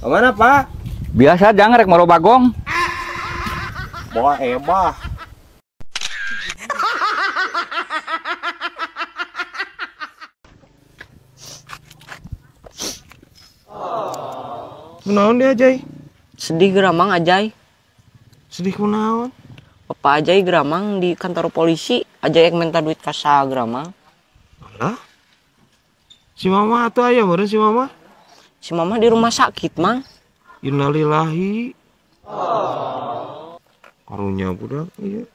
Kemana, Pak? Biasa jangan rek moro bagong. Bawa ebah. Kunaon dia, Ajay? Sedih geramang, Ajay. Sedih kunaon? Bapak Ajay geramang di kantor polisi. Ajay yang minta duit kasa geramang. Alah? Si mama atau ayah meureun si mama? Si mama di rumah sakit, Mang. Innalillahi. Oh. Karunya budak ieu.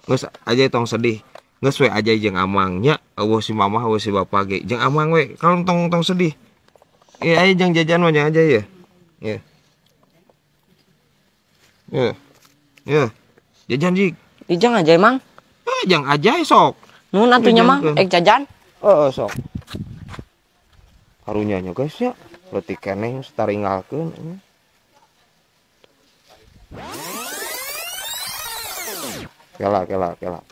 Geus Ajay tong sedih. Geus we Ajay jeung amang nya, eueuh si mama eueuh si bapak ge. Jeung amang we, kalau tong sedih. Iya, ayo jang jajan mah jang aja ya. Ya. Ya. Ya. Jajan jik. Dijang aja emang. Eh, jang aja sok. Nuhun atuh nya Mang, ek jajan. Heeh, sok. Karunya nya guys ya. Leutik keneh taringgalkeun. Kela kela kela.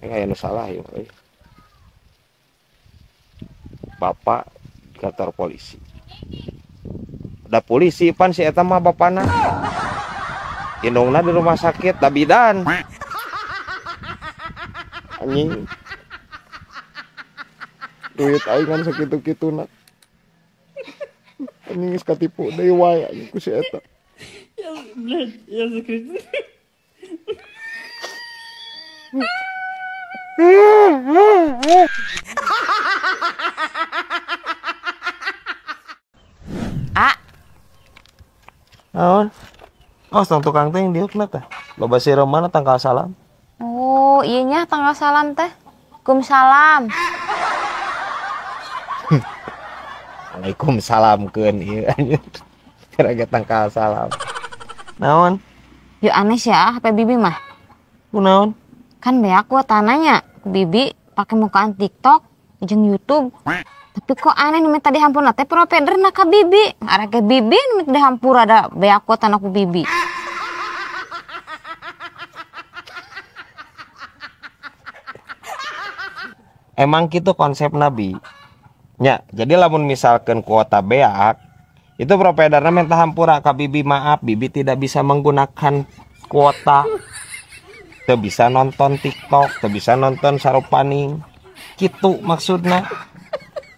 Ini aya nu salah ieu euy. Bapak di kantor polisi. Ada polisi pan si eta mah bapana. Indungna di rumah sakit da bidan. Anjing. Duit aing kan sakitu-kituna. Anjing geus katipu deui wae anjing ku si eta. Ya закрыть. A. Naon? Oh, tong tukang teh yang diukna teh. Loba sireumana tangkal salam. Oh, iya nya tangkal salam teh. Waalaikumsalam. Waalaikumsalam keun ieu anjir. Kira tangkal salam. Naon? Yuk aneh sih ya, HP Bibi mah. Kunaon? Kan beak kuotananya, ku Bibi pakai mukaan TikTok, jeung YouTube. Tapi kok aneh nu minta dihampura teh providerna ka Bibi. Arek ke Bibi nu minta dihampura da beak kuotana ku Bibi. Emang gitu konsep Nabi. Ya, jadi lamun misalkan kuota beak itu providerna minta hampura ka Bibi, maaf Bibi tidak bisa menggunakan kuota. Teu bisa nonton TikTok, teu bisa nonton sarupaning. Kitu maksudna.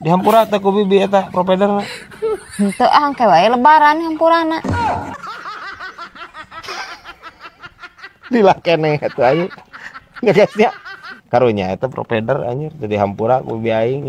Dihampura teh ku Bibi eta providerna. Henteu ah engke wae lebaran hampurana. Lila keneh atuh aing. Ya guys ya. Karunya eta provider anjir teu dihampura ku Bibi aing.